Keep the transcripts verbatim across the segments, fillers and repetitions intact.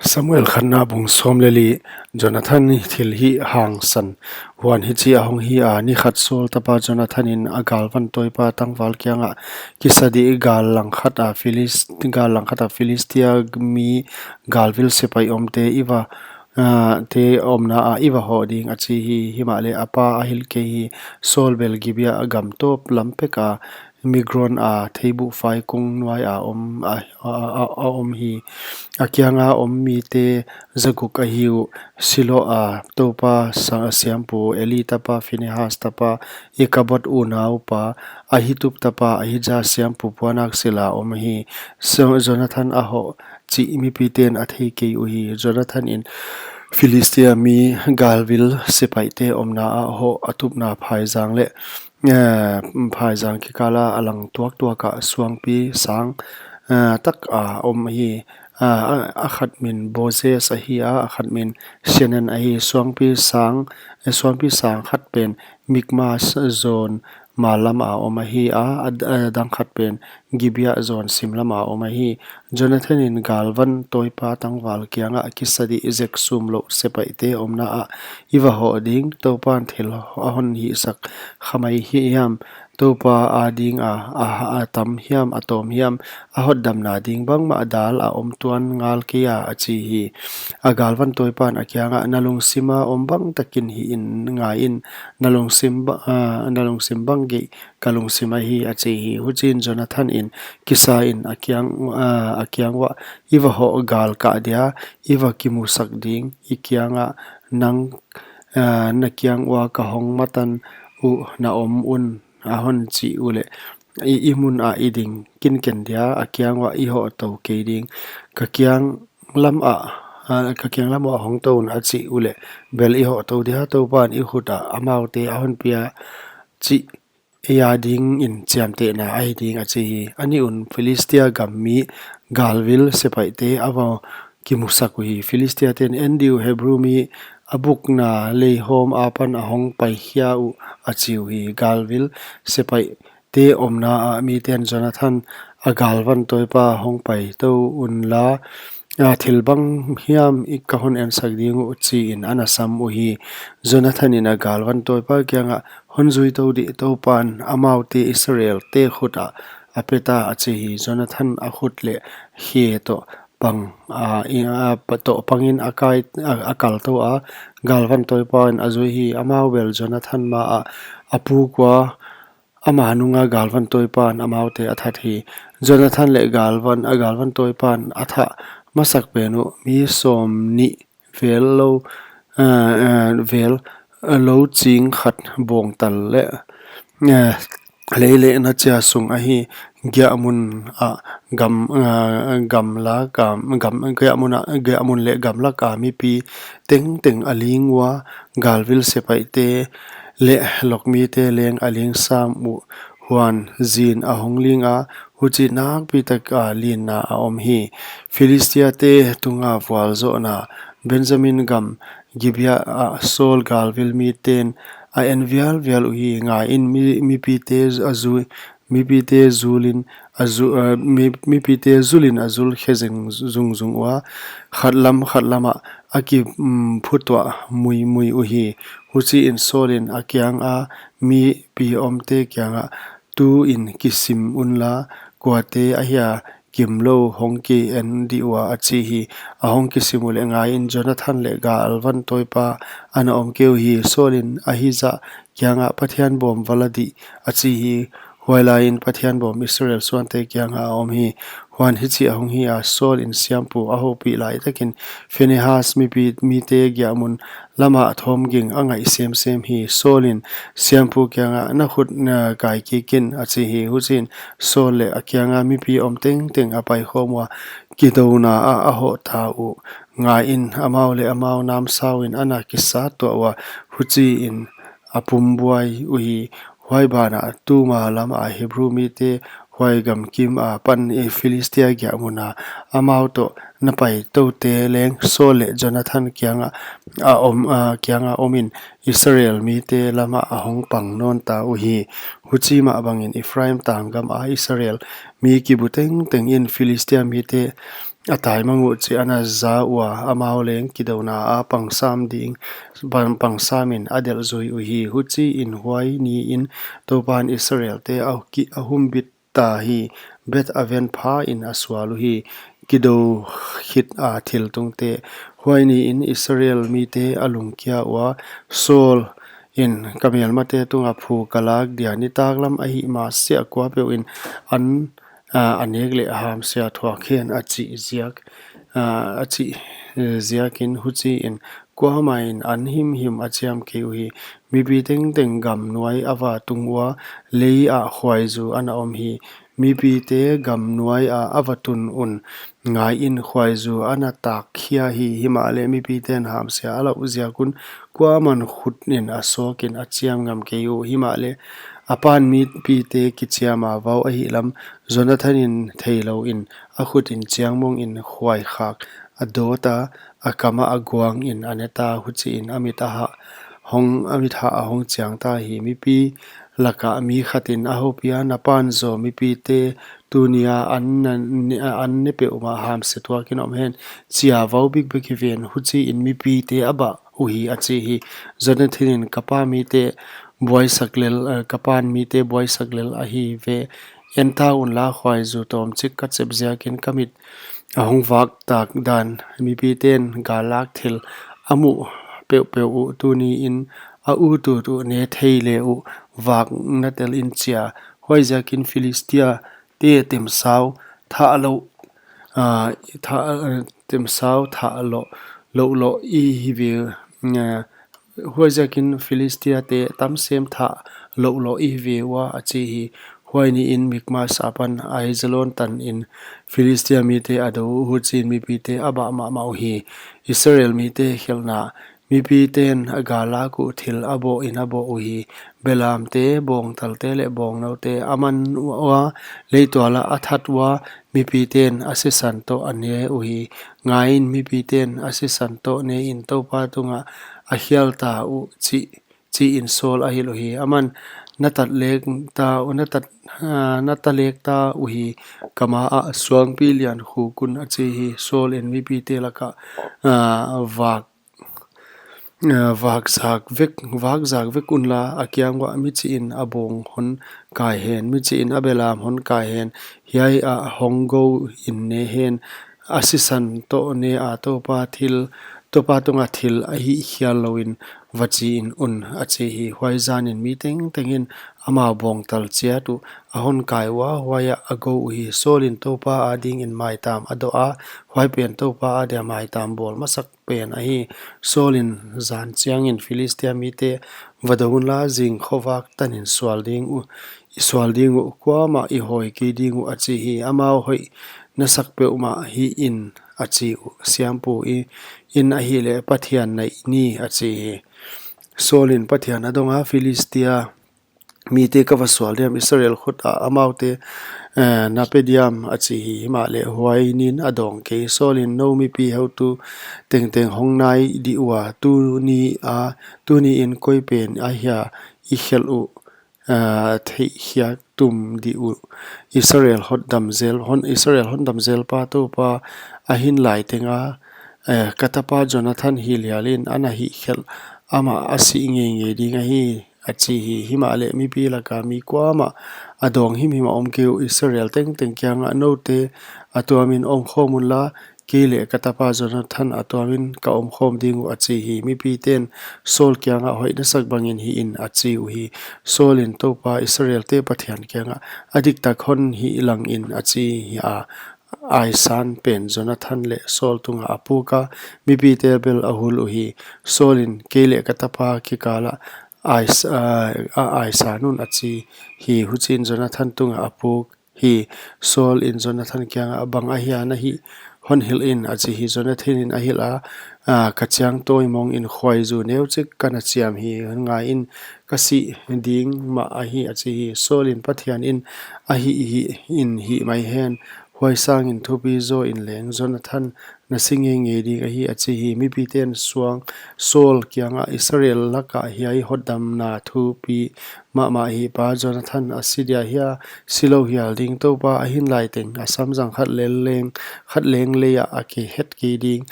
Samuel khatna bung sawm leh li. Jonathan thil hihhangsan. Huan hichi ahong hi a, ni khat Saul tapa Jonathan in a galvan tawipa tangval kiangah, kisa dih, gal langkhat a Philis-, gal langkhat a Philistia mi galvil sepaih omte i va, ah, te omna ah i va hoh ding, a chi hi. Himahleh a pa a hilh kei hi. Saul bel Gibea gam tawp lam pek a Migron a theibuhfai kung nuai a om, a, a, a, a om hi. A kianga om mite zaguk ahi uh: Silo a Toupa sa-, siampu Eli tapa, Phinehas tapa, Ikabod unaupa, Ahitub tapa, Ahija siampu puannak sil a om hi. So, Jonathan a hoh chih mipiten a thei kei uhi. Jonathan in Philistia mi galvil sepaihte omna ah hoh a tupna phaizang leh, eh, phaizang kikala a lang tuaktuak ah suangpi sang, eh, tak a om hi. Ah, a, a khat min Bozez ahi a, a khat min Senan ahi. Suangpi sang, eh, suangpi sang khat pen Mikmas zawn mal lam a om ahi a, a, a dang khat pen Gibea zawn sim lam a om ahi. Jonathan in galvan tawipa tangval kiangah, kisa dih, zek sum louh sepaihte omna ah i va hoh ding, Toupan thil a hon hihsak kha mai hi hiam? Toupa ading a, a, a tam hiam, a tawm hiam? A hotdamna ding bangmah dal a om tuan ngal kei a, a chi hi. A galvan tawipan a kiangah, na lungsim a om bang takin hih in, ngai in, na lungsim ba-, ah, na lungsim bang geih ka lungsim ahi, a chi hi. Huchiin Jonathan in kisa in a kiang, ah, a kiang uah, i va hoh gal kah dia, i va kimusak ding, i kiangah nang, ah, na kiang ua ka hong matan uh na om un, a hon chih uleh, i, i mun ah i ding kinken dia, a kiang uah i hoh tou kei ding. Ka kiang lam ah, ah, ka kiang lam uah hong tou un, a chih uleh, bel i hoh tou dia, Toupan i khut ah amaute a hon pia chih ei adingin chiamtehna ahi ding, a chi hi. A nih un Philistia gam mi galvil sepaihte a va kimusak uhi. Philistia ten, en diu, Hebru mi a bukna leihawm apan a hong pai khia uh, a chi uhi. Galvil sepaihte omna ah miten Jonathan a galvan tawipa, hong pai tou unla, a, thil bang hiam i ka hon ensak ding uh, chiin a na sam uhi. Jonathan in a galvan tawipa kiangah, hon zui tou dih, Toupan amaute Israelte khut ah a peta, a chi hi. Jonathan a khut leh khe toh pang, a, i, a, pa toh pangin a kai, a, a kal tou a, galvan tawipa in a zui hi. Amau bel Jonathan ma ah a puk ua, ama nunga galvan tawipan amaute a that hi. Jonathan leh galvan, a galvan tawipan a thah masak pen uh mi sawmnih vel lou, eh, eh, vel, eh, lou ching khat bawngtal leh, eh, lei leh na chia sung ahi. Giahmun ah gam, eh, gamlak a, gam, giahmun ah, giahmun leh gamlak a mipi tengteng a ling ua, galvil sepaihte leh lokmite leng a ling sam uh. Huan zin a hong ling a, huchi nakpi taka linna a om hi. Philistiate tunga vualzohna. Benjamin gam Gibea ah Saul galvil miten a en vialvial uhi. Ngai in, mi, mipite a zu, mipite zulin a zu, eh, mi, mipite zulin a zul khe zeng zungzung ua, khat lam khat lam ah a ki, mm, phutuah muimui uhi. Huchiin Saul in a kianga mipi omte kiangah, tuin kisim unla, kuate ahia kimlou hong ki en dih ua, a chi hi. A hong kisim uleh ngai in, Jonathan leh galvan tawipa a na om kei uhi. Saul in Ahija kiangah, Pathian bawm va la dih, a chi hi. Huailai in Pathian bawm Israel suante kiangah a om hi. Huan hichi ahong hi a, Saul in siampu a houpih laitakin Phinehas mipi, mite giahmun lamah thawmging a ngaih semsem hi. Saul in siampu kiangah, na khut na kai kik in, a chi hi. Huchiin Saul leh a kianga mipi om tengteng a paikhawm ua, kidouna ah a hoh ta uh. Ngai in, amau leh amau namsau in a na kisat tuah ua, huchiin a pum buai uhi. Huai banah tuma lamah Hebru mite huai gamkim apan i Philistia giahmun a amau toh na pai toute leng Saul leh Jonathan kianga a om, a kianga om in Israel mite lamah a hong pang nawn ta uhi. Huchi mah bangin Ephraim tanggam a Israel mi kibu tengteng in Philistia mite a tai mang uh chih ana za ua, amau leng kidouna a pang sam ding, pang, pang samin a delh zui uhi. Huchiin huai niin Toupan Israelte a ki, a humbit ta hi. Beth-aven phain a sual uhi, kidou khita thil tungte. Huai niin Israel mite a lungkia ua, Saul in, ka melmate tunga phu ka lak dia, nitaklam ahih masiah kuapeuhin an, a, a nek leh hamsia thuak hen, a chih ziak, a, a chih, eh, ziakin, huchiin kuamahin an himhim a chiam kei uhi. Mipi tengteng gam nuai a va tung ua, leiah khuaizu ana om hi. Mipite gam nuaia a va tun un, ngaiin, khuaizu ana tak khia hi. Himahleh mipiten hamsia a lauh ziak un kuaman khutin a sawkin a chiam ngam kei uh. Himahleh a pan mipite kichiama vau ahihlam Jonathan in theilouin, a khutin chiangmongin khuai khak a dawta, a kamah a guangin a neta, huchiin a mit a hah hong, a mit hah a hong chiang ta hi. Mipi laka mi khatin a hopia, na pan zaw mipite tunia an na, an ne peuhmah hamsia thuakin om hen, chia vau bikbek hi ven. Huchiin mipite a bah uhi, a chi hi. Jonathan in, ka pa mite buaisak lel, eh, ka pan mite buaisak lel ahi ve. En ta unla, khuaizu tawmchik ka chep ziakin ka mit a hong vak tak dan, mipiten gal lak thil a muh peuhpeuh uh tuniin a ut ut uh ne thei le uh, vak na telin chia. Huaiziakin Philistia te temsau thah louh, ah, thah, eh, temsau thah louh, louh louh i hi ve, eh, Huaiziakin Philistia te tamsem thah louh louh i hi ve ua, a chi hi. Huai niin Mikmas apan Aijalon tanin Philistia mite a dou uh, huchiin mipite a bah mahmah uhi. Israel mite khelhna. Mipiten a gal lak uh thil a bawhin a bawh uhi. Belamte, bawngtalte leh bawngnaute a man ua, leituala a that ua, mipiten a sisan toh a ne uhi. Ngaiin, mipiten a sisan toh nein Toupa tungah a khial ta uh chih, chiin Saul a hilh uhi. Aman, na tat lek ta uh, na tat, ah, na ta lek ta uhi, ka maah suangpi lian khuk un, a chi hi. Saul in mipite lakah, ah, vak, ah, vak zak vek, vak zak vek unla, a kiang uah, michihin a bawng hon kai hen, michihin a belam hon kai hen, hiai ah hong gouin ne hen, a sisan toh ne a Toupa thil, Toupa tunga thil a hihkhial louin va chiin un, a chi hi. Huai zanin mi tengtengin amau bawngtal chiat uh a hon kai ua, huaiah a gou uhi. Saul in Toupa adingin maitam a doh a, huai pen Toupa adia maitam bawl masak pen ahi. Saul in, zan chiangin Philistia mite va dou unla, zing khovak tanin sual ding uh, i sual ding uh, kuamah i hawi kei ding uh, a chi hi. Amau hoih na sak peuhmah hiin, a chi uh. Siampu i, in ahihleh Pathian naih ni, a chi hi. Saul in Pathian a dong a, Philistia mite ka va sual diam, Israel khut ah amaute, eh, na pe diam, a chi hi. Himahleh huai nin a dawng kei. Saul in, nou mipi heutu tengteng hong nai di ua, tuni a, tuniin koi pen ahia i khelh uh, ah, theihkhiak tum di uh. Israel hotdam zel, hon, Israel hotdam zelpa Toupa a hin lai tenga, eh, ka tapa Jonathan hi lialin ana hihkhelh, amah a si ngeingei ding ahi, a chi hi. Himahleh mipi laka mi kuamah a dawng himhim a om kei uh. Israel tengteng kiangah, noute a tuamin om khawm unla, kei leh ka tapa Jonathan a tuamin ka om khawm ding uh, a chi hi. Mipiten Saul kiangah, hoih na sak bangin hiin, a chi uhi. Saul in Toupa Israelte Pathian kiangah, a diktak hon hih langin, a chi hi a. Aisan pen Jonathan leh Saul tungah a puk a, mipite bel a hul uhi. Saul in, kei leh ka tapa kikalah ais-, a, a aisan un, a chi hi. Huchiin Jonathan tungah a puk hi. Saul in Jonathan kiangah, bang ahia na hih hon hilh in, a chi hi. Jonathan in a hilh a, a, ka chiang tawimongin khuaizu neuchik ka na chiam hi. Ngaiin, ka sih ding mah ahi, a chi hi. Saul in, Pathian in a hih, hih in hih mai hen. Huai sangin thupi zaw in leng Jonathan na si ngeingei ding ahi, a chi hi. Mipite'n suang Saul kiangah, Israel lakah hiai hotdamna thupi mahmah hi. Pa Jonathan a si dia hia? Si lou hial ding, Toupa a hin lai teng a samzang khat leng, khat leng lei ah a ke het kei ding.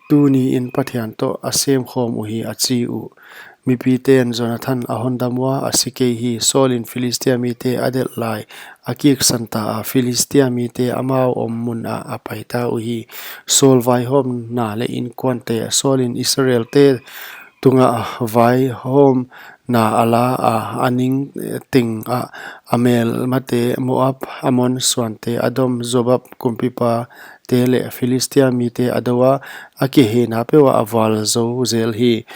Tuni in Pathian toh a sem khawm uhi, a chi uh. Mipite'n Jonathan a hondam ua, a si kei hi. Saul in Philistia mite a delh lai a kiksan ta a, Philistia mite amau om mun ah a pai ta uhi. Saul vaihawmna leh inkuante. Saul in Israelte tungah vaihawmna a la a, a ning teng ah a melmate, Moab, Ammon suante, Edom, Jobab kumpipa te leh Philistia mite a dou a, a kihena peuh ah a vualzou zel hi.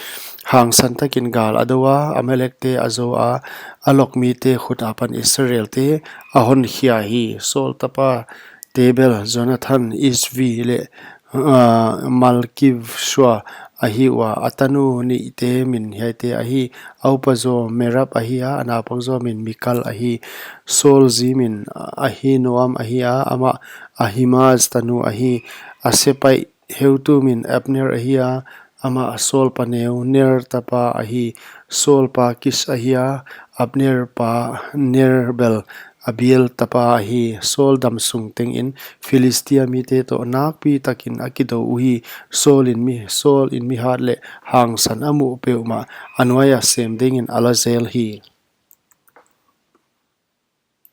Hangsan takin gal a dou a, Amalekte a zou a, a lawk mite khut apan Israelte a honkhia hi. Saul tapate bel Jonathan, Isvi leh, ah, Malkishua ahi ua, a tanu nihte min hiaite ahi. A upa zaw Merab ahi a, a naupang zaw min Mikal ahi. Saul zi min Ahinoam ahi a, amah Ahimaaz tanu ahi. A sepaih heutu min Abner ahi a, amah Saul pa neu Ner tapa ahi. Saul pa Kis ahi a, Abner pa Ner bel Abiel tapa ahi. Saul damsung tengin Philistia mite toh nakpi takin a kidou uhi. Saul in mi, Saul in mi hat leh hangsan a muh peuhmah a nuai ah sem dingin a la zel hi.